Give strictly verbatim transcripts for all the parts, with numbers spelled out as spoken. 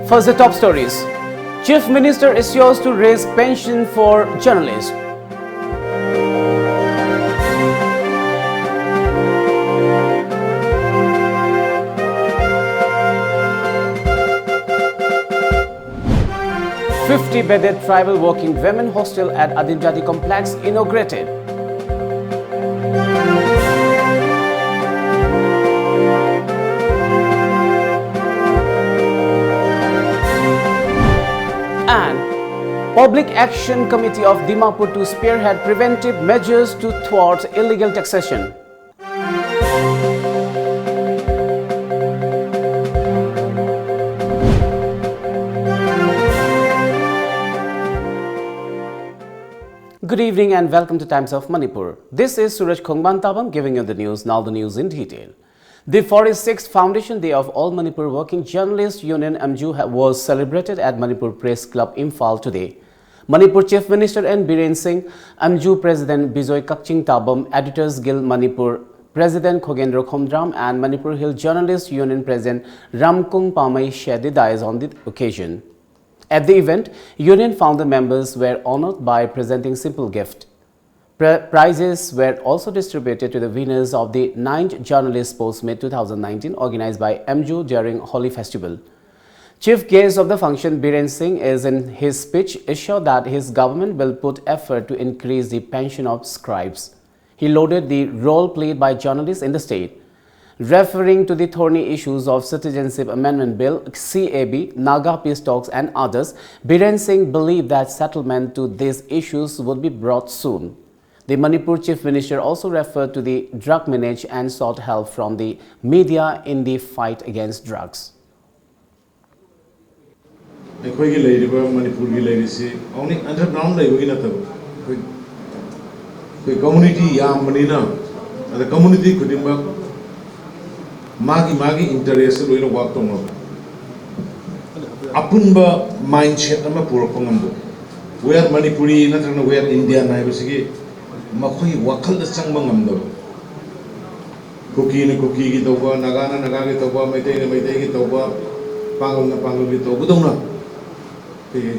First, the top stories. Chief Minister assures to raise pension for journalists. Fifty bedded tribal working women hostel at Adinjati Complex inaugurated. And Public Action Committee of Dimapur to spearhead preventive measures to thwart illegal taxation. Good evening and welcome to Times of Manipur. This is Suraj Khongban Tabam giving you the news. Now the news in detail. The forty-sixth Foundation Day of All Manipur Working Journalists Union, AMJU, ha-, was celebrated at Manipur Press Club, Imphal today. Manipur Chief Minister N Biren Singh, AMJU President Bijoy Kakching Tabam, Editors Guild Manipur President Khogendra Khomdram and Manipur Hill Journalist Union President Ramkung Pamei shared the dais on the occasion. At the event, union founder members were honored by presenting simple gift. Pri- prizes were also distributed to the winners of the ninth Journalist Sports Meet two thousand nineteen, organized by AMJU during Holi Festival. Chief guest of the function, Biren Singh, is in his speech assured that his government will put effort to increase the pension of scribes. He lauded the role played by journalists in the state. Referring to the thorny issues of Citizenship Amendment Bill, C A B, Naga peace talks and others, Biren Singh believed that settlement to these issues would be brought soon. The Manipur Chief Minister also referred to the drug menace and sought help from the media in the fight against drugs. ꯑꯩꯈꯣꯏꯒꯤ ꯂꯩꯔꯤꯕ ꯃꯅꯤꯄꯨꯔꯒꯤ ꯂꯩꯔꯤꯁꯤ only underground ꯂꯩꯕꯒꯤ ꯅꯠꯇꯕ, ꯑꯩꯈꯣꯏ ꯑꯩꯈꯣꯏ community ꯌꯥꯝꯕꯅꯤꯅ, ꯑꯗ community ꯈꯨꯗꯤꯡꯃꯛ ꯃꯥꯒꯤ ꯃꯥꯒꯤ interest ꯂꯣꯏꯅ work ꯇꯧꯅꯕ, ꯑꯄꯨꯟꯕ mindset ꯑꯃ ꯄꯨꯔꯛꯄ ꯉꯝꯕ, we are Manipuri ꯅꯠꯇ꯭ꯔꯒꯅ we are Indian ꯍꯥꯏꯕꯁꯤꯒꯤ ꯃꯈꯣꯏꯒꯤ ꯋꯥꯈꯜꯗ ꯆꯪꯕ ꯉꯝꯗꯕ, ꯀꯨꯀꯤꯅ ꯀꯨꯀꯤꯒꯤ ꯇꯧꯕ, ꯅꯥꯒꯥꯅ ꯅꯥꯒꯥꯒꯤ ꯇꯧꯕ, ꯃꯩꯇꯩꯅ ꯃꯩꯇꯩꯒꯤ ꯇꯧꯕ, ꯄꯥꯡꯒꯜꯅ ꯄꯥꯡꯒꯜꯒꯤ ꯇꯧꯕꯗꯧꯅ ꯑꯩꯈꯣꯏꯒꯤ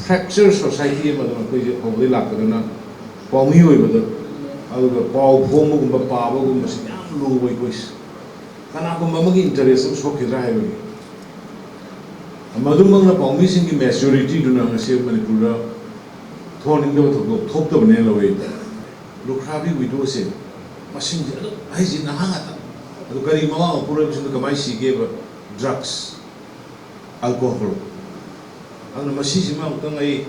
fracture society ꯑꯃꯗ ꯑꯩꯈꯣꯏꯁꯦ ꯍꯧꯕꯗꯒꯤ ꯂꯥꯛꯄꯗꯨꯅ ꯄꯥꯎꯃꯤ ꯑꯣꯏꯕꯗ, ꯑꯗꯨꯒ ꯄꯥꯎ ꯐꯣꯡꯕꯒꯨꯝꯕ ꯄꯥꯕꯒꯨꯝꯕꯁꯤ ꯌꯥꯝ ꯂꯨꯕ ꯑꯩꯈꯣꯏꯁꯦ꯫ ꯀꯅꯥꯒꯨꯝꯕ ꯑꯃꯒꯤ interest ꯑꯃ ꯁꯣꯛꯈꯤꯗ꯭ꯔꯥ ꯍꯥꯏꯕꯒꯤ꯫ ꯃꯗꯨꯃꯛꯅ ꯄꯥꯎꯃꯤꯁꯤꯡꯒꯤ majorityꯗꯨꯅ ꯉꯁꯤ ꯃꯅꯤꯄꯨꯔꯗ ꯊꯣꯛꯍꯟꯅꯤꯡꯗꯕ ꯊꯧꯗꯣꯛ ꯊꯣꯛꯇꯕꯅꯦꯅ ꯂꯧꯋꯦ꯫ ꯂꯨꯈ꯭ꯔꯥꯕꯤ widowꯁꯦ ꯃꯁꯤꯡꯁꯦ ꯑꯗꯨꯝ ꯍꯥꯏꯁꯤ ꯅꯍꯥ ꯉꯥꯛꯇ꯫ ꯑꯗꯨ ꯀꯔꯤ ꯃꯃꯥ ꯃꯄꯨꯔꯣꯏꯕꯁꯤꯡꯗ ꯀꯃꯥꯏꯅ ꯁꯤꯒꯦꯕ? Drugs, alcohol꯫ ꯑꯗꯨꯅ ꯃꯁꯤꯁꯤꯃ ꯑꯃꯨꯛꯇꯪ ꯑꯩ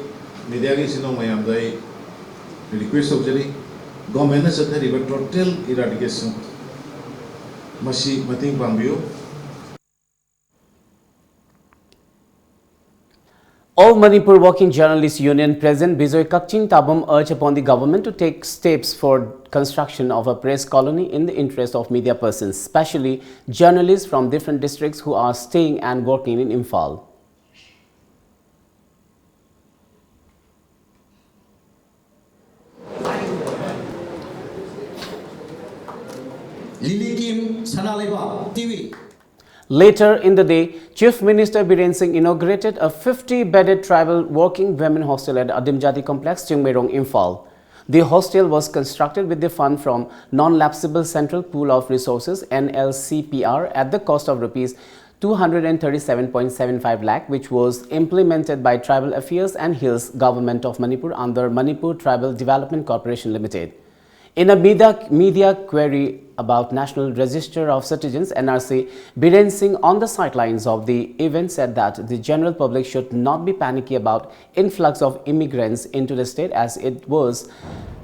mediaꯒꯤ ꯏꯆꯤꯟ ꯏꯅꯥꯎ ꯃꯌꯥꯝꯗ ꯑꯩ request ꯇꯧꯖꯔꯤ, governmentꯅ ꯆꯠꯊꯔꯤꯕ total eradication ꯃꯁꯤ ꯃꯇꯦꯡ ꯄꯥꯡꯕꯤꯌꯨ꯫ All Manipur Working Journalists Union President Bijoy Kakching Tabam urged upon the government to take steps for construction of a press colony in the interest of media persons, especially journalists from different districts who are staying and working in Imphal. Lily Kim, Sanalaiba, T V. Later in the day, Chief Minister Biren Singh inaugurated a fifty-bedded tribal working women hostel at Adimjati Complex, Chingmeirong, Imphal. The hostel was constructed with the fund from Non-Lapsable Central Pool of Resources, N L C P R, at the cost of rupees two hundred thirty-seven point seven five lakh, which was implemented by Tribal Affairs and Hills Government of Manipur under Manipur Tribal Development Corporation Limited. In a media, media query about National Register of Citizens, N R C, Biren Singh, on the sidelines of the event, said that the general public should not be panicky about influx of immigrants into the state, as it was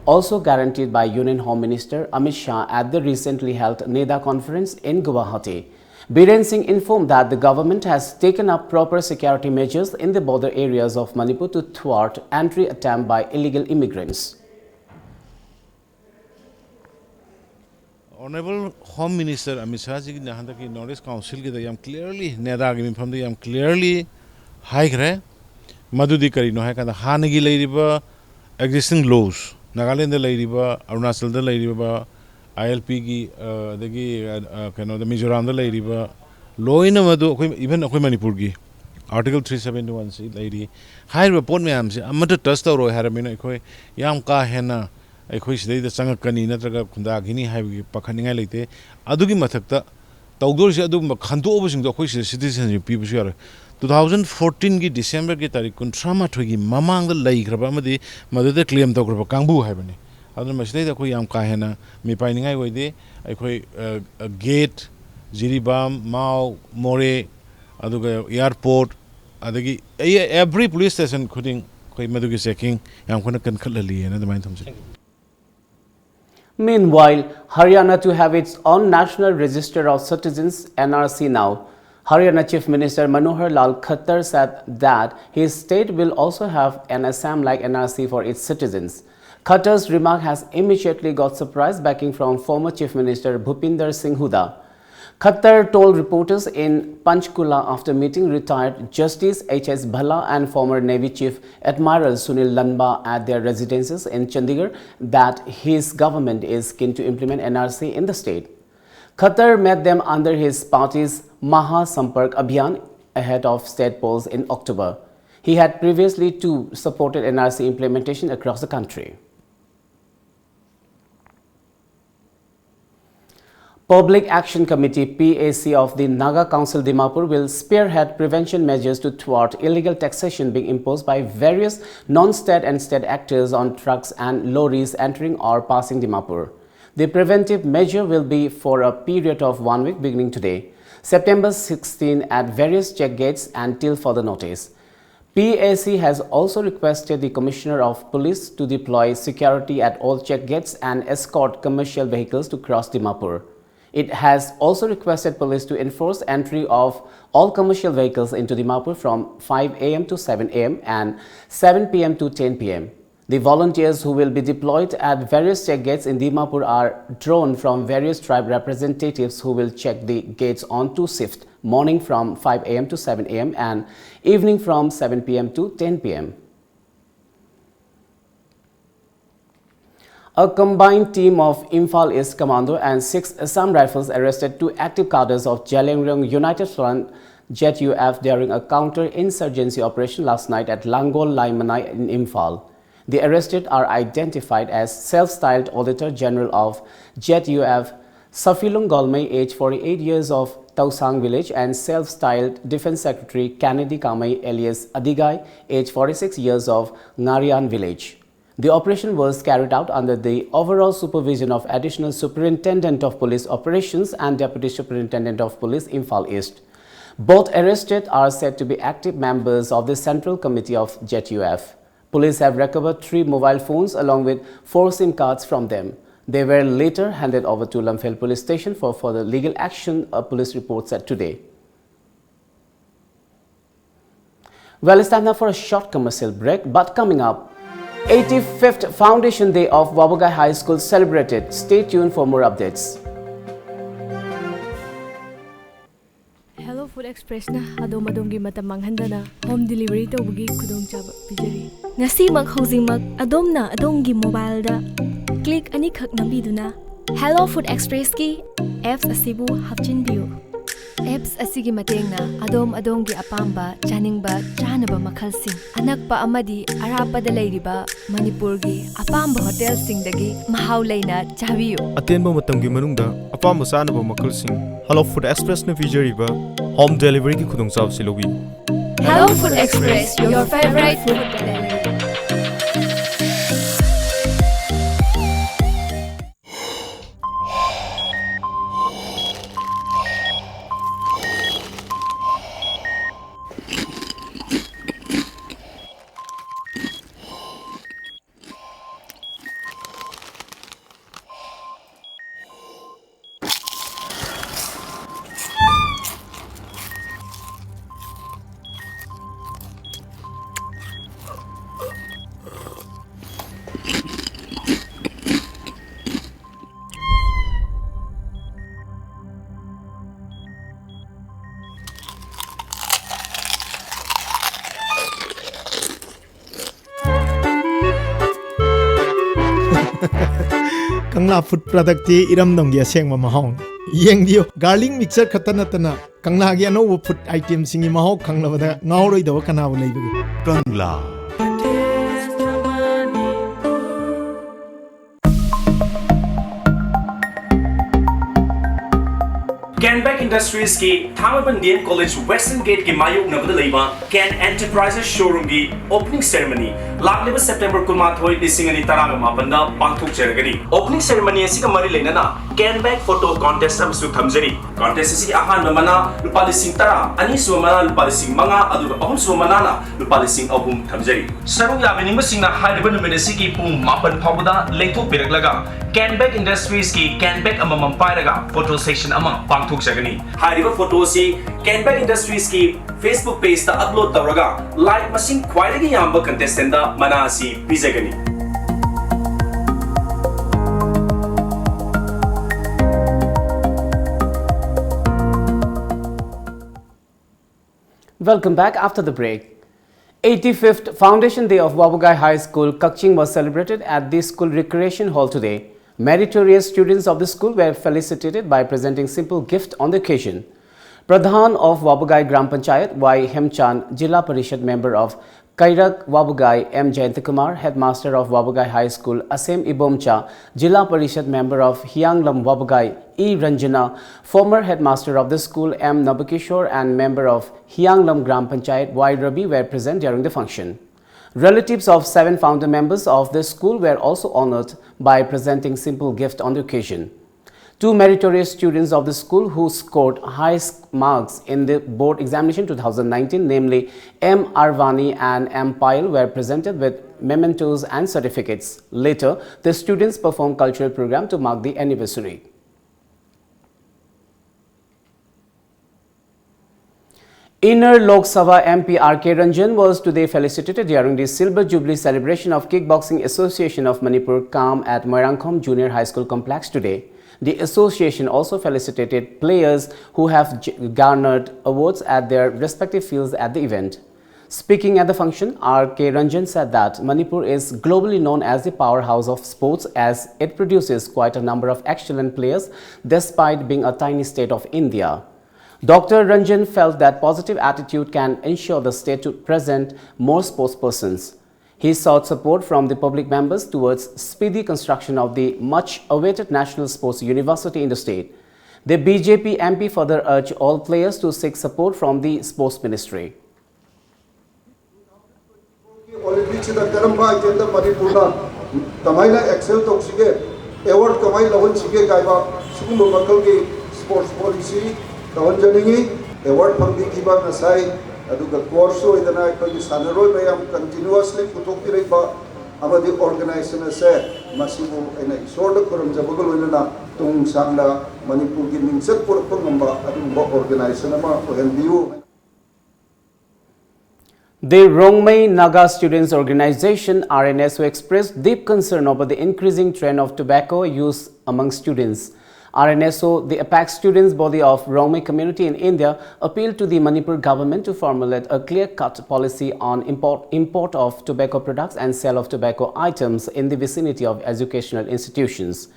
also guaranteed by Union Home Minister Amit Shah at the recently held NEDA conference in Guwahati. Biren Singh informed that the government has taken up proper security measures in the border areas of Manipur to thwart entry attempt by illegal immigrants. Honourable Home Minister Amit Shahꯖꯤꯒꯤꯅ ꯍꯟꯗꯛꯀꯤ North East Councilꯒꯤꯗ ꯌꯥꯝ clearly, NEDAꯒꯤ ꯃꯤꯐꯝꯗ ꯌꯥꯝ clearly ꯍꯥꯏꯈ꯭ꯔꯦ꯫ ꯃꯗꯨꯗꯤ ꯀꯔꯤꯅꯣ ꯍꯥꯏ ꯀꯥꯟꯗ, ꯍꯥꯟꯅꯒꯤ ꯂꯩꯔꯤꯕ existing laws, Nagaland ꯂꯩꯔꯤꯕ, ꯑꯔꯨꯅꯥꯆꯜꯗ ꯂꯩꯔꯤꯕ, ILPꯒꯤ, ꯑ, ꯑꯗꯒꯤ, ꯑ, ꯑ, ꯀꯩꯅꯣꯗ, ꯃꯤꯖꯣꯔꯥꯝꯗ ꯂꯩꯔꯤꯕ, ꯂꯣꯏꯅ ꯃꯗꯨ ꯑꯩꯈꯣꯏ, even ꯑꯩꯈꯣꯏ ꯃꯅꯤꯄꯨꯔꯒꯤ Article three seventy one C ꯂꯩꯔꯤ꯫ ꯍꯥꯏꯔꯤꯕ ꯄꯣꯠ ꯃꯌꯥꯝꯁꯦ ꯑꯃꯠꯇ touch ꯇꯧꯔꯣꯏ ꯍꯥꯏꯔꯕꯅꯤꯅ ꯑꯩꯈꯣꯏ ꯌꯥꯝ ꯀꯥ ꯍꯦꯟꯅ ꯑꯩꯈꯣꯏ ꯁꯤꯗꯩꯗ ꯆꯪꯉꯛꯀꯅꯤ ꯅꯠꯇ꯭ꯔꯒ ꯈꯨꯟꯗꯥꯈꯤꯅꯤ ꯍꯥꯏꯕꯒꯤ ꯄꯥꯈꯠꯅꯤꯡꯉꯥꯏ ꯂꯩꯇꯦ꯫ ꯑꯗꯨꯒꯤ ꯃꯊꯛꯇ ꯇꯧꯗꯣꯔꯤꯁꯦ ꯑꯗꯨꯒꯨꯝꯕ ꯈꯟꯗꯣꯛꯑꯕꯁꯤꯡꯗꯣ ꯑꯩꯈꯣꯏ ꯁꯤꯗ citizenship ꯄꯤꯕꯁꯨ ꯌꯥꯔꯣꯏ꯫ Two thousand fourteen ꯒꯤ December ꯒꯤ ꯇꯥꯔꯤꯛ ꯀꯨꯟꯊ꯭ꯔꯥ ꯃꯥꯊꯣꯏꯒꯤ ꯃꯃꯥꯡꯗ ꯂꯩꯈ꯭ꯔꯕ ꯑꯃꯗꯤ ꯃꯗꯨꯗ claim ꯇꯧꯈ꯭ꯔꯕ ꯀꯥꯡꯕꯨ ꯍꯥꯏꯕꯅꯤ꯫ ꯑꯗꯨꯅ ꯃꯁꯤꯗꯩꯗ ꯑꯩꯈꯣꯏ ꯌꯥꯝ ꯀꯥ ꯍꯦꯟꯅ ꯃꯤꯄꯥꯏꯅꯤꯡꯉꯥꯏ ꯑꯣꯏꯗꯦ꯫ ꯑꯩꯈꯣꯏ, ꯑ, ꯑ, ꯒꯦꯠ, ꯖꯤꯔꯤꯕꯥꯝ, ꯃꯥꯎ, ꯃꯣꯔꯦ, ꯑꯗꯨꯒ airport, ꯑꯗꯒꯤ ꯑꯩ every police station ꯈꯨꯗꯤꯡ ꯑꯩꯈꯣꯏ ꯃꯗꯨꯒꯤ checking ꯌꯥꯝ ꯀꯟꯅ ꯀꯟꯈꯠꯍꯜꯂꯤꯑꯅ ꯑꯗꯨꯃꯥꯏꯅ ꯊꯝꯖꯒꯦ꯫ Meanwhile, Haryana to have its own National Register of Citizens, N R C, now. Haryana Chief Minister Manohar Lal Khattar said that his state will also have an Assam-like N R C for its citizens. Khattar's remark has immediately got surprise backing from former Chief Minister Bhupinder Singh Hooda. Khattar told reporters in Panchkula after meeting retired Justice H S Bhalla and former Navy Chief Admiral Sunil Lanba at their residences in Chandigarh that his government is keen to implement N R C in the state. Khattar met them under his party's Maha Sampark Abhiyan ahead of state polls in October. He had previously too supported N R C implementation across the country. Public Action Committee, P A C, of the Naga Council Dimapur will spearhead prevention measures to thwart illegal taxation being imposed by various non-state and state actors on trucks and lorries entering or passing Dimapur. The preventive measure will be for a period of one week beginning today, September sixteen, at various check gates and till further notice. P A C has also requested the Commissioner of Police to deploy security at all check gates and escort commercial vehicles to cross Dimapur. It has also requested police to enforce entry of all commercial vehicles into Dimapur from five a m to seven a m and seven p m to ten p m. The volunteers who will be deployed at various check gates in Dimapur are drawn from various tribe representatives who will check the gates on two shifts, morning from five a m to seven a m and evening from seven p m to ten p m. A combined team of Imphal East Commando and six Assam Rifles arrested two active cadres of Zeliangrong United Front, Z U F, during a counter-insurgency operation last night at Langol Laimanai in Imphal. The arrested are identified as self-styled Auditor General of Z U F, Safilung Golmei, age forty-eight years, of Tausang village, and self-styled Defense Secretary Kennedy Kamei alias Adigai, age forty-six years, of Ngarian village. The operation was carried out under the overall supervision of Additional Superintendent of Police Operations and Deputy Superintendent of Police, Imphal East. Both arrested are said to be active members of the Central Committee of Z U F. Police have recovered three mobile phones along with four SIM cards from them. They were later handed over to Lamphel Police Station for further legal action, a police report said today. Well, it's time now for a short commercial break, but coming up, eighty-fifth Foundation Day of Wabagai High School celebrated. Stay tuned for more updates. Hello Food Expressꯅ ꯑꯗꯣꯝ ꯑꯗꯣꯝꯒꯤ ꯃꯇꯝ ꯃꯥꯡꯍꯟꯗꯅ home delivery ꯇꯧꯕꯒꯤ ꯈꯨꯗꯣꯡꯆꯥꯕ ꯄꯤꯖꯔꯤ꯫ ꯉꯁꯤꯃꯛ ꯍꯧꯖꯤꯛꯃꯛ ꯑꯗꯣꯝꯅ ꯑꯗꯣꯝꯒꯤ mobileꯗ click ꯑꯅꯤꯈꯛ ꯅꯝꯕꯤꯗꯨꯅ Hello Food Expressꯀꯤ apps ꯑꯁꯤꯕꯨ ꯍꯥꯞꯆꯤꯟꯕꯤꯌꯨ꯫ Apps ꯑꯁꯤꯒꯤ ꯃꯇꯦꯡꯅ ꯑꯗꯣꯝ ꯑꯗꯣꯝꯒꯤ ꯑꯄꯥꯝꯕ ꯆꯥꯅꯤꯡꯕ ꯆꯥꯅꯕ ꯃꯈꯜꯁꯤꯡ ꯑꯅꯛꯄ ꯑꯃꯗꯤ ꯑꯔꯥꯞꯄꯗ ꯂꯩꯔꯤꯕ ꯃꯅꯤꯄꯨꯔꯒꯤ ꯑꯄꯥꯝꯕ ꯍꯣꯇꯦꯜꯁꯤꯡꯗꯒꯤ ꯃꯍꯥꯎ ꯂꯩꯅ ꯆꯥꯕꯤꯌꯨ꯫ ꯑꯇꯦꯟꯕ ꯃꯇꯝꯒꯤ ꯃꯅꯨꯡꯗ ꯑꯄꯥꯝꯕ ꯆꯥꯅꯕ ꯃꯈꯜꯁꯤꯡ Hello Food Expressꯅ ꯄꯤꯖꯔꯤꯕ home deliveryꯒꯤ ꯈꯨꯗꯣꯡꯆꯥꯕꯁꯤ ꯂꯧꯕꯤꯌꯨ꯫ Hello Food Express, your favorite food delivery. Kangla food ꯄ꯭ꯔꯗꯛꯇꯤ ꯏꯔꯝꯗꯝꯒꯤ ꯑꯁꯦꯡꯕ ꯃꯍꯥꯎꯅꯤ꯫ ꯌꯦꯡꯕꯤꯌꯨ, ꯒꯥꯔꯂꯤꯛ ꯃꯤꯛꯆꯔ ꯈꯛꯇ ꯅꯠꯇꯅ ꯀꯪꯂꯥꯒꯤ ꯑꯅꯧꯕ ꯐꯨꯗ ꯑꯥꯏꯇꯦꯝꯁꯤꯡꯒꯤ ꯃꯍꯥꯎ ꯈꯪꯂꯕꯗ ꯉꯥꯎꯔꯣꯏꯗꯕ ꯀꯅꯥꯕꯨ ꯂꯩꯕꯒꯦ? ꯀꯪꯂꯥ꯫ ꯀꯦꯟꯕꯦꯛ ꯏꯟꯗꯁꯇ꯭ꯔꯤꯁꯀꯤ ꯊꯥꯡꯃꯩꯕꯟ ꯗꯤ ꯑꯦꯝ ꯀꯣꯂꯦꯖ ꯋꯦꯁꯇꯔꯟ ꯒꯦꯠꯀꯤ ꯃꯥꯌꯣꯛꯅꯕꯗ ꯂꯩꯕ ꯀꯦꯟ ꯑꯦꯟꯇꯔꯄ꯭ꯔꯥꯏꯖꯦꯁ ꯁꯣꯔꯨꯝꯒꯤ ꯑꯣꯄꯅꯤꯡ ꯁꯦꯔꯦꯃꯅꯤ ꯂꯥꯛꯂꯤꯕ ꯁꯦꯞꯇꯦꯝꯕꯔ ꯀꯨꯟꯃꯥꯊꯣꯏ, ꯂꯤꯁꯤꯡ ꯑꯅꯤ ꯇꯔꯥꯒ ꯃꯥꯄꯟꯗ ꯄꯥꯡꯊꯣꯛꯆꯔꯒꯅꯤ꯫ ꯑꯣꯄꯅꯤꯡ ꯁꯦꯔꯦꯃꯅꯤ ꯑꯁꯤꯒ ꯃꯔꯤ ꯂꯩꯅꯅ ꯀꯦꯟꯕꯦꯛ ꯐꯣꯇꯣ ꯀꯣꯟꯇꯦꯁ ꯑꯃꯁꯨ ꯊꯝꯖꯔꯤ꯫ ꯀꯣꯟꯇꯦꯁ ꯑꯁꯤꯒꯤ ꯑꯍꯥꯟꯕ ꯃꯅꯥ ꯂꯨꯄꯥ ꯂꯤꯁꯤꯡ ꯇꯔꯥ, ꯑꯅꯤꯁꯨꯕ ꯃꯅꯥ ꯂꯨꯄꯥ ꯂꯤꯁꯤꯡ ꯃꯉꯥ, ꯑꯗꯨꯒ ꯑꯍꯨꯝꯁꯨꯕ ꯃꯅꯥꯅ ꯂꯨꯄꯥ ꯂꯤꯁꯤꯡ ꯑꯍꯨꯝ ꯊꯝꯖꯔꯤ꯫ ꯁꯔꯨꯛ ꯌꯥꯕꯤꯅꯤꯡꯕꯁꯤꯡꯅ ꯍꯥꯏꯔꯤꯕ ꯅꯨꯃꯤꯠ ꯑꯁꯤꯒꯤ ꯄꯨꯡ ꯃꯥꯄꯟ ꯐꯥꯎꯕꯗ ꯂꯦꯡꯊꯣꯛꯄꯤꯔꯛꯂꯒ ꯀꯦꯟꯕꯦꯛ ꯏꯟꯗꯁꯇ꯭ꯔꯤꯁꯀꯤ ꯀꯦꯟꯕꯦꯛ ꯑꯃꯃꯝ ꯄꯥꯏꯔꯒ ꯐꯣꯇꯣ ꯁꯦꯁꯟ ꯑꯃ ꯄꯥꯡꯊꯣꯛꯆꯒꯅꯤ꯫ ꯍꯥꯏꯔꯤꯕ ꯐꯣꯇꯣ ꯑꯁꯤ ꯀꯦꯟꯕꯦꯛ ꯏꯟꯗꯁꯇ꯭ꯔꯤꯁꯀꯤ ꯐꯦꯁꯕꯨꯛ ꯄꯦꯖꯇ ꯑꯞꯂꯣꯗ ꯇꯧꯔꯒ ꯂꯥꯏꯛ ꯃꯁꯤꯡ ꯈ꯭ꯋꯥꯏꯗꯒꯤ ꯌꯥꯝꯕ ꯀꯟꯇꯦꯁꯇꯦꯟꯗ ꯃꯅꯥ ꯑꯁꯤ ꯄꯤꯖꯒꯅꯤ꯫ Welcome back after the break. Eighty-fifth Foundation Day of Wabugai High School, Kakching was celebrated at the school recreation hall today. Meritorious students of the school were felicitated by presenting simple gift on the occasion. Pradhan of Wabugai Gram Panchayat, Y Hemchand, Jila Parishad member of Kairak Wabugai, M Jayantakumar, headmaster of Wabugai High School, Asem Ibomcha, Jila Parishad member of Hianglam Wabugai, E Ranjana, former headmaster of the school, M Nabakishore, and member of Hianglam Gram Panchayat, Y Rabi, were present during the function. Relatives of seven founder members of the school were also honored by presenting simple gift on the occasion. Two meritorious students of the school who scored high s- marks in the board examination two thousand nineteen, namely M Arvani and M Payal, were presented with mementos and certificates. Later, the students performed cultural program to mark the anniversary. Inner Lok Sabha M P R K Ranjan was today felicitated during the Silver Jubilee celebration of Kickboxing Association of Manipur, KAM, at Moirangkhom Junior High School complex today. The association also felicitated players who have g- garnered awards at their respective fields at the event. Speaking at the function, R K Ranjan said that Manipur is globally known as the powerhouse of sports as it produces quite a number of excellent players despite being a tiny state of India. Doctor Ranjan felt that positive attitude can ensure the state to present more sportspersons. He sought support from the public members towards speedy construction of the much-awaited National Sports University in the state. The B J P M P further urged all players to seek support from the Sports Ministry. ꯑꯣꯂꯤꯝꯄꯤꯛꯁꯤꯗ ꯀꯔꯝꯕ ꯑꯥꯏꯇꯦꯝꯗ ꯃꯅꯤꯄꯨꯔꯅ ꯀꯃꯥꯏꯅ Excel ꯇꯧꯁꯤꯒꯦ, award ꯀꯃꯥꯏꯅ ꯂꯧꯍꯟꯁꯤꯒꯦ ꯀꯥꯏꯕ ꯁꯤꯒꯨꯝꯕ ꯃꯈꯜꯒꯤ sports policy ꯇꯧꯍꯟꯖꯅꯤꯡꯉꯤ꯫ Award ꯐꯪꯕꯤꯈꯤꯕ ꯉꯁꯥꯏ, ꯑꯗꯨꯒ ꯀꯣꯔꯁ ꯑꯣꯏꯗꯅ ꯑꯩꯈꯣꯏꯒꯤ ꯁꯥꯟꯅꯔꯣꯏ ꯃꯌꯥꯝ ꯀꯟꯇꯤꯅ꯭ꯌꯨꯁꯂꯤ ꯄꯨꯊꯣꯛꯄꯤꯔꯛꯏꯕ ꯑꯃꯗꯤ ꯑꯣꯔꯒꯅꯥꯏꯖꯦꯁꯟ ꯑꯁꯦ, ꯃꯁꯤꯕꯨ ꯑꯩꯅ ꯏꯁꯣꯔꯗ ꯈꯨꯔꯨꯝꯖꯕꯒ ꯂꯣꯏꯅꯅ ꯇꯨꯡ ꯁꯥꯡꯅ ꯃꯅꯤꯄꯨꯔꯒꯤ ꯃꯤꯡꯆꯠ ꯄꯨꯔꯛꯄ ꯉꯝꯕ ꯑꯗꯨꯒꯨꯝꯕ ꯑꯣꯔꯒꯅꯥꯏꯖꯦꯁꯟ ꯑꯃ ꯑꯣꯏꯍꯟꯕꯤꯌꯨ꯫ The Rongmei Naga Students Organization, R N S O, expressed deep concern over the increasing trend of tobacco use among students. R N S O, the apex students body of Rongmei community in India, appealed to the Manipur government to formulate a clear-cut policy on import, import of tobacco products and sale of tobacco items in the vicinity of educational institutions.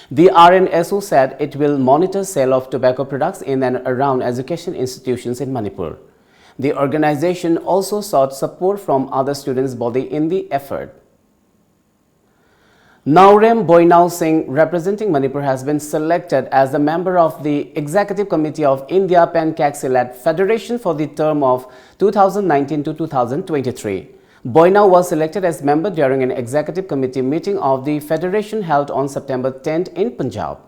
The R N S O said it will monitor sale of tobacco products in and around education institutions in Manipur. The organization also sought support from other students' body in the effort. Naorem Boinao Singh, representing Manipur, has been selected as the member of the Executive Committee of India Pankak Silat Federation for the term of two thousand nineteen to two thousand twenty-three. Boinao was selected as member during an executive committee meeting of the federation held on September tenth in Punjab.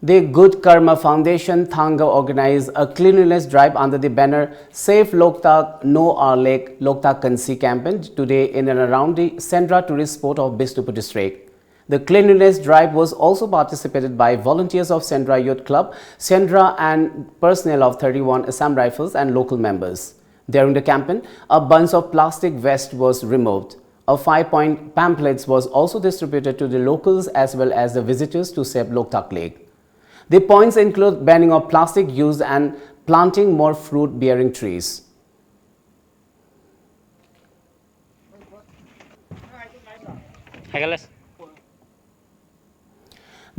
The Good Karma Foundation Thanga organized a cleanliness drive under the banner Save Loktak, Know Our Lake, Loktak Kansi campaign today in and around the Sendra tourist spot of Bishnupur district. The cleanliness drive was also participated by volunteers of Sendra Youth Club, Sendra, and personnel of thirty-one Assam Rifles and local members. During the campaign, a bunch of plastic waste was removed. A five-point pamphlets was also distributed to the locals as well as the visitors to save Loktak Lake. The points include banning of plastic use and planting more fruit-bearing trees. ꯍꯥꯏꯒꯠꯂꯁꯤ꯫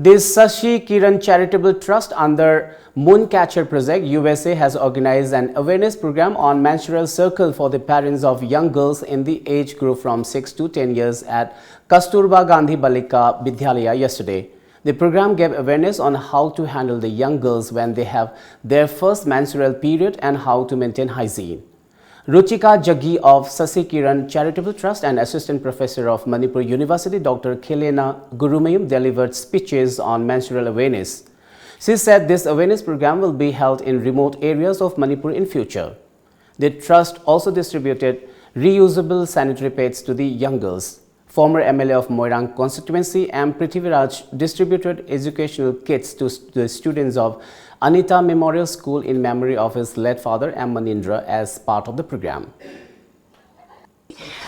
This Sashi Kiran Charitable Trust under Mooncatcher Project U S A has organized an awareness program on menstrual cycle for the parents of young girls in the age group from six to ten years at Kasturba Gandhi Balika Vidyalaya yesterday. The program gave awareness on how to handle the young girls when they have their first menstrual period and how to maintain hygiene. Ruchika Jaggi of Sashi Kiran Charitable Trust and Assistant Professor of Manipur University, Doctor Khelena Gurumayum, delivered speeches on menstrual awareness. She said this awareness program will be held in remote areas of Manipur in future. The trust also distributed reusable sanitary pads to the young girls. Former M L A of Moirang constituency M Prithviraj distributed educational kits to s- the students of Anita Memorial School in memory of his late father M Manindra as part of the program.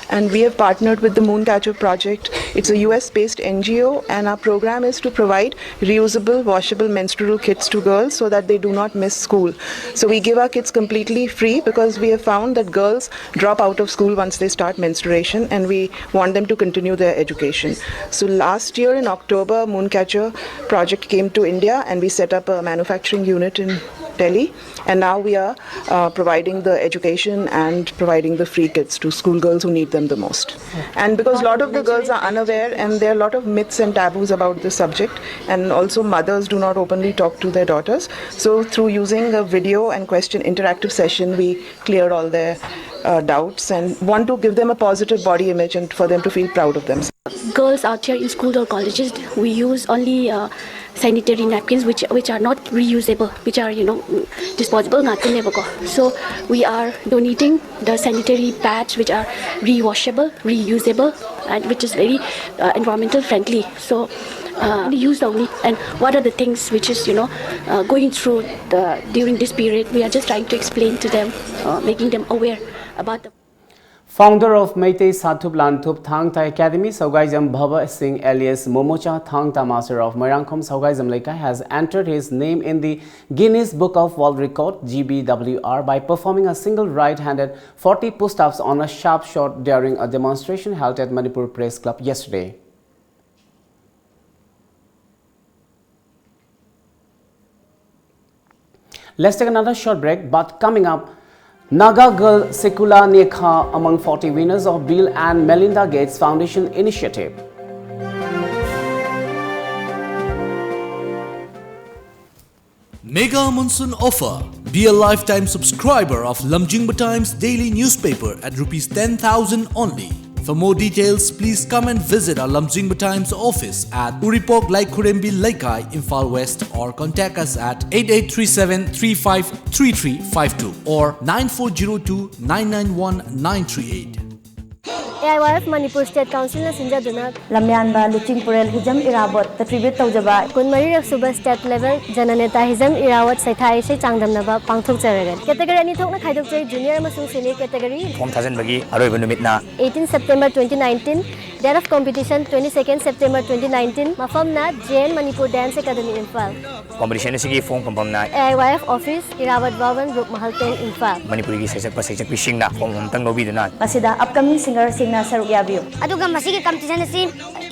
And we have partnered with the Mooncatcher Project. It's a U S based N G O, and our program is to provide reusable, washable menstrual kits to girls so that they do not miss school. So we give our kits completely free because we have found that girls drop out of school once they start menstruation, and we want them to continue their education. So last year in October, Mooncatcher Project came to India, and we set up a manufacturing unit in Delhi. And now we are uh, providing the education and providing the free kits to schoolgirls who need them the most. And because a lot of the girls are unaware, and there are a lot of myths and taboos about this subject, and also mothers do not openly talk to their daughters. So through using a video and question interactive session, we clear all their uh, doubts and want to give them a positive body image and for them to feel proud of themselves. Girls out here in schools or colleges, we use only uh, sanitary napkins which, which are not reusable, which are, you know, disposable ꯉꯥꯛꯇꯅꯦꯕꯀꯣ. So we are donating the sanitary pads which are rewashable, reusable, and which is very uh, environmental friendly. So uh, we use only, and what are the things which is, you know, uh, going through the, during this period, we are just trying to explain to them, uh, making them aware about the Founder of Meitei Sathup Lanthup Thangta Academy, Saogaijam Bhava Singh alias Momocha Thangta, master of Moirangkhom Saogaijam Leikai, has entered his name in the Guinness Book of World Record, G B W R, by performing a single right-handed forty push-ups on a sharp shot during a demonstration held at Manipur Press Club yesterday. Let's take another short break, but coming up, Naga girl Sekula Nekha among forty winners of Bill and Melinda Gates Foundation initiative. Mega Monsoon Offer. Be a lifetime subscriber of Lamjingba Times daily newspaper at rupees ten thousand only. For more details, please come and visit our Lamjingba Times office at Uripok Laikhurembi Leikai, Imphal West, or contact us at eight eight three seven three five three three five two or nine four zero two nine nine one nine three eight. A I Y F Manipur state ꯀꯥꯎꯟꯁꯤꯜꯅ ꯁꯤꯟꯖꯗꯨꯅ ꯂꯝꯌꯥꯟꯕ ꯂꯨꯆꯤꯡ ꯄꯨꯔꯦꯜ ꯍꯤꯖꯝ ꯏꯔꯥꯕꯣꯠꯇ tribute ꯇꯧꯖꯕ ꯀꯨꯟꯃꯔꯤꯔꯛ ꯁꯨꯕ state level ꯖꯅꯅꯦꯇꯥ ꯍꯤꯖꯝ ꯏꯔꯥꯋꯠ ꯁꯩꯊꯥ ꯏꯁꯩ ꯆꯥꯡꯗꯝꯅꯕ ꯄꯥꯡꯊꯣꯛꯆꯔꯒꯅꯤ꯫ Category ꯑꯅꯤ ꯊꯣꯛꯅ ꯈꯥꯏꯗꯣꯛꯆꯩ, junior ꯑꯃꯁꯨꯡ senior category. Form ꯊꯥꯖꯤꯟꯕꯒꯤ ꯑꯔꯣꯏꯕ ꯅꯨꯃꯤꯠꯅ eighteen September twenty nineteen, date of competition twenty second September twenty nineteen, ꯃꯐꯝꯅ J N Manipur dance academy Imphal. Competition ꯑꯁꯤꯒꯤ ꯐꯣꯝ ꯐꯪꯐꯝꯅ A I Y F office, Irawat Bhavan, group ꯃꯍꯜ ꯇꯦꯟ, ꯏꯝꯐꯥꯜ꯫ ꯃꯅꯤꯄꯨꯔꯤꯒꯤ ꯁꯩꯁꯛꯄ ꯁꯩꯁꯛꯄꯤꯁꯤꯡꯅ ꯐꯣꯝ ꯑꯃꯇꯪ ꯂꯧꯕꯤꯗꯨꯅ ꯃꯁꯤꯗ ꯑꯞꯀꯃꯤꯡ ꯁꯤꯡꯒꯔꯁꯤꯡꯅ ꯁꯔꯨꯛ ꯌꯥꯕꯤꯌꯨ꯫ ꯑꯗꯨꯒ ꯃꯁꯤꯒꯤ ꯀꯝꯄꯤꯇꯤꯁꯟ ꯑꯁꯤ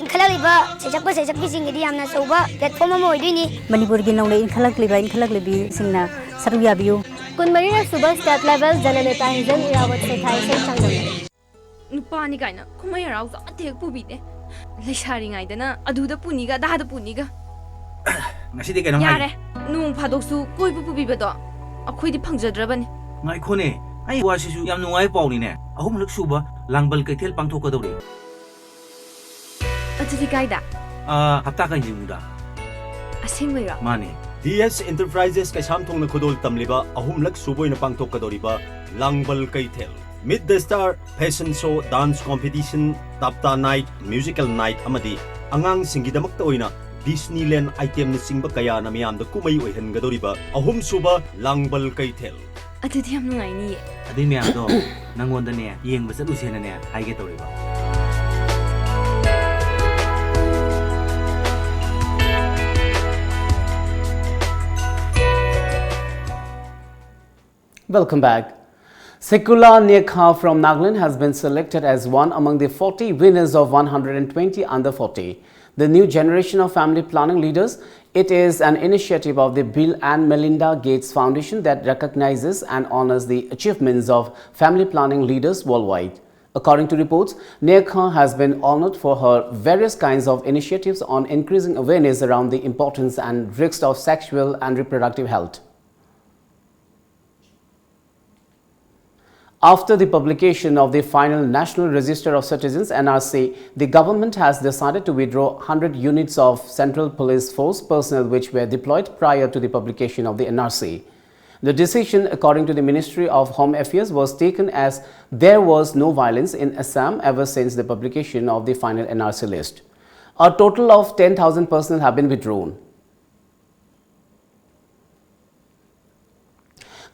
ꯏꯟꯈꯠꯂꯛꯂꯤꯕ ꯁꯩꯁꯛꯄ ꯁꯩꯁꯛꯄꯤꯁꯤꯡꯒꯤꯗꯤ ꯌꯥꯝꯅ ꯑꯆꯧꯕ ꯄ꯭ꯂꯦꯠꯐꯣꯝ ꯑꯃ ꯑꯣꯏꯗꯣꯏꯅꯤ꯫ ꯃꯅꯤꯄꯨꯔꯒꯤ ꯅꯧꯅ ꯏꯟꯈꯠꯂꯛꯂꯤꯕ ꯏꯟꯈꯠꯂꯛꯂꯤꯕꯤꯁꯤꯡꯅ ꯁꯔꯨꯛ ꯌꯥꯕꯤꯌꯨ꯫ ꯀꯨꯟꯃꯔꯤꯔꯛ ꯁꯨꯕ ꯁ꯭ꯇꯦꯠ ꯂꯦꯚꯦꯜ ꯖꯅꯅꯦꯇꯥ ꯍꯤꯖꯝ ꯏꯔꯥꯋꯠ ꯁꯩꯊꯥ ꯏꯁꯩ ꯆꯥꯡꯗꯝꯅꯕ꯫ ꯅꯨꯄꯥꯅꯤ ꯀꯥꯏꯅ ꯀꯨꯝꯍꯩ ꯍꯔꯥꯎꯁꯨ ꯑꯃꯠꯇ ꯍꯦꯛ ꯄꯨꯕꯤꯗꯦ꯫ ꯂꯩꯁꯥꯔꯤꯉꯩꯗꯅ ꯑꯗꯨꯗ ꯄꯨꯅꯤꯒ ꯑꯗꯥꯗ ꯄꯨꯅꯤꯒ꯫ ꯉꯁꯤꯗꯤ ꯀꯩꯅꯣꯝ ꯍꯥꯏꯒꯦ꯫ ꯌꯥꯔꯦ, ꯅꯣꯡ ꯐꯥꯗꯣꯛꯁꯨ ꯀꯣꯏꯕ ꯄꯨꯕꯤꯕꯗꯣ ꯑꯩꯈꯣꯏꯗꯤ ꯐꯪꯖꯗ꯭ꯔꯕꯅꯤ꯫ ꯉꯥꯏꯈꯣꯅꯦ, ꯑꯩ ꯋꯥꯁꯤꯁꯨ ꯌꯥꯝ ꯅꯨꯡꯉꯥꯏꯕ ꯄꯥꯎꯅꯤꯅꯦ꯫ ꯑꯍꯨꯝꯂꯛ ꯁꯨꯕ ꯂꯥꯡꯕꯜ ꯀꯩꯊꯦꯜ ꯄꯥꯡꯊꯣꯛꯀꯗꯧꯔꯦ꯫ ꯑꯗꯨꯗꯤ ꯀꯥꯏꯗ? ꯑꯥ, ꯍꯞꯇꯥ ꯀꯥꯡꯖꯩꯕꯨꯡꯗ꯫ ꯑꯁꯦꯡꯕꯩꯔꯣ? ꯃꯥꯅꯦ꯫ ꯗꯤ ꯑꯦꯁ ꯑꯦꯟꯇꯔꯄ꯭ꯔꯥꯏꯖꯦꯁ ꯀꯩꯁꯥꯝꯊꯣꯡꯅ ꯈꯨꯗꯣꯜ ꯇꯝꯂꯤꯕ ꯑꯍꯨꯝꯂꯛ ꯁꯨꯕ ꯑꯣꯏꯅ ꯄꯥꯡꯊꯣꯛꯀꯗꯧꯔꯤꯕ ꯂꯥꯡꯕꯜ ꯀꯩꯊꯦꯜ, Meet the Star, fashion show, dance competition, ꯇꯥꯞꯇꯥ night, musical night ꯑꯃꯗꯤ ꯑꯉꯥꯡꯁꯤꯡꯒꯤꯗꯃꯛꯇ ꯑꯣꯏꯅ ꯗꯤꯁꯅꯤꯂꯦꯟ ꯑꯥꯏꯇꯦꯝꯅꯆꯤꯡꯕ ꯀꯌꯥꯅ ꯃꯤꯌꯥꯝꯗ ꯀꯨꯝꯍꯩ ꯑꯣꯏꯍꯟꯒꯗꯧꯔꯤꯕ ꯑꯍꯨꯝꯁꯨꯕ ꯂꯥꯡꯕꯜ ꯀꯩꯊꯦꯜ꯫ ꯑꯗꯨꯗꯤ ꯌꯥꯝ ꯅꯨꯡꯉꯥꯏꯅꯤꯌꯦ꯫ ꯑꯗꯨꯏ ꯃꯌꯥꯝꯗꯣ ꯅꯪꯉꯣꯟꯗꯅꯦ ꯌꯦꯡꯕ ꯆꯠꯂꯨꯁꯦꯅꯅꯦ ꯍꯥꯏꯒꯦ ꯇꯧꯔꯤꯕ꯫ Welcome back. Sekula Nekha from Nagaland has been selected as one among the forty winners of one hundred twenty under forty, the new generation of family planning leaders. It is an initiative of the Bill and Melinda Gates Foundation that recognizes and honors the achievements of family planning leaders worldwide. According to reports, Nekha has been honored for her various kinds of initiatives on increasing awareness around the importance and risks of sexual and reproductive health. After the publication of the final National Register of Citizens, N R C, the government has decided to withdraw one hundred units of Central Police Force personnel which were deployed prior to the publication of the N R C. The decision, according to the Ministry of Home Affairs, was taken as there was no violence in Assam ever since the publication of the final N R C list. A total of ten thousand personnel have been withdrawn.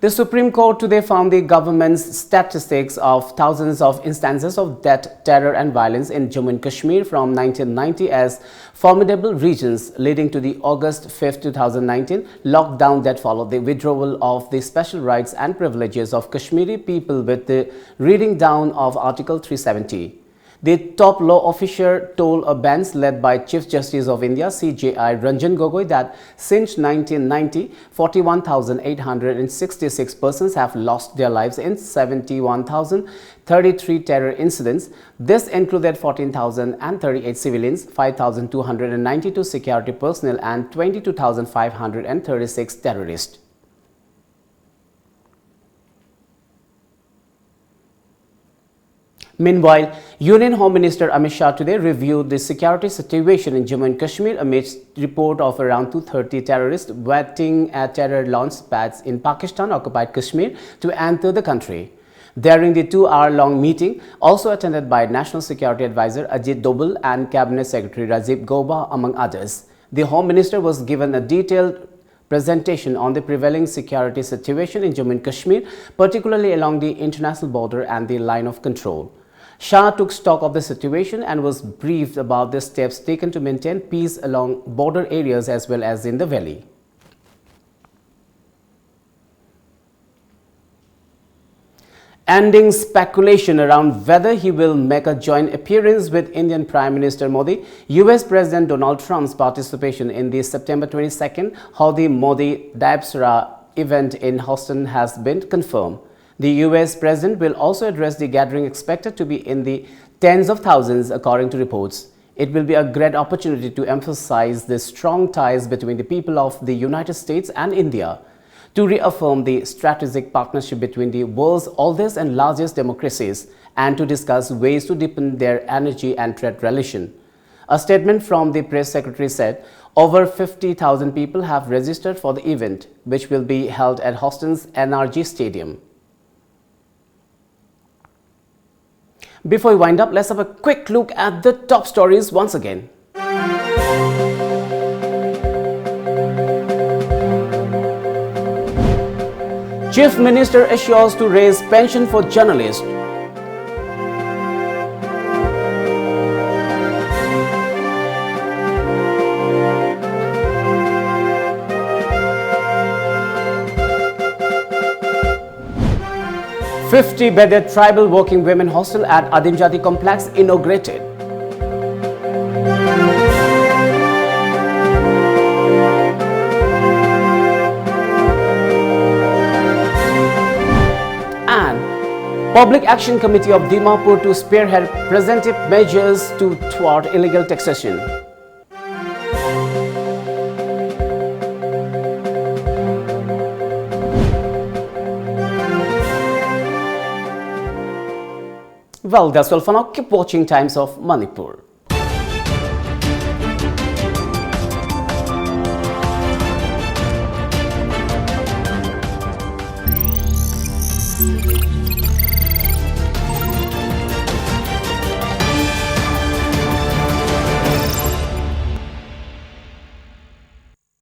The Supreme Court today found the government's statistics of thousands of instances of death, terror, and violence in Jammu and Kashmir from nineteen ninety as formidable reasons, leading to the August fifth, two thousand nineteen lockdown that followed the withdrawal of the special rights and privileges of Kashmiri people with the reading down of Article three seventy. The top law officer told a bench led by Chief Justice of India C J I Ranjan Gogoi that since nineteen ninety, forty-one thousand eight hundred sixty-six persons have lost their lives in seventy-one thousand thirty-three terror incidents. This included fourteen thousand thirty-eight civilians, five thousand two hundred ninety-two security personnel, and twenty-two thousand five hundred thirty-six terrorists. Meanwhile, Union Home Minister Amit Shah today reviewed the security situation in Jammu and Kashmir amidst report of around two thirty terrorists waiting at terror launch pads in Pakistan-occupied Kashmir to enter the country. During the two-hour-long meeting, also attended by National Security Advisor Ajit Doval and Cabinet Secretary Rajiv Gauba, among others, the Home Minister was given a detailed presentation on the prevailing security situation in Jammu and Kashmir, particularly along the international border and the line of control. Shah took stock of the situation and was briefed about the steps taken to maintain peace along border areas as well as in the valley. Ending speculation around whether he will make a joint appearance with Indian Prime Minister Modi, U S President Donald Trump's participation in the September twenty-second Howdy Modi Diaspora event in Houston has been confirmed. The U S President will also address the gathering, expected to be in the tens of thousands, according to reports. It will be a great opportunity to emphasize the strong ties between the people of the United States and India, to reaffirm the strategic partnership between the world's oldest and largest democracies, and to discuss ways to deepen their energy and trade relation. A statement from the press secretary said over fifty thousand people have registered for the event, which will be held at Houston's N R G Stadium. Before we wind up, let's have a quick look at the top stories once again. Chief Minister assures to raise pension for journalists. Fifty-bedded tribal working women hostel at Adimjati Complex inaugurated. And Public Action Committee of Dimapur to spearhead preventive measures to thwart illegal taxation. Well, that's all for now. Keep watching Times of Manipur.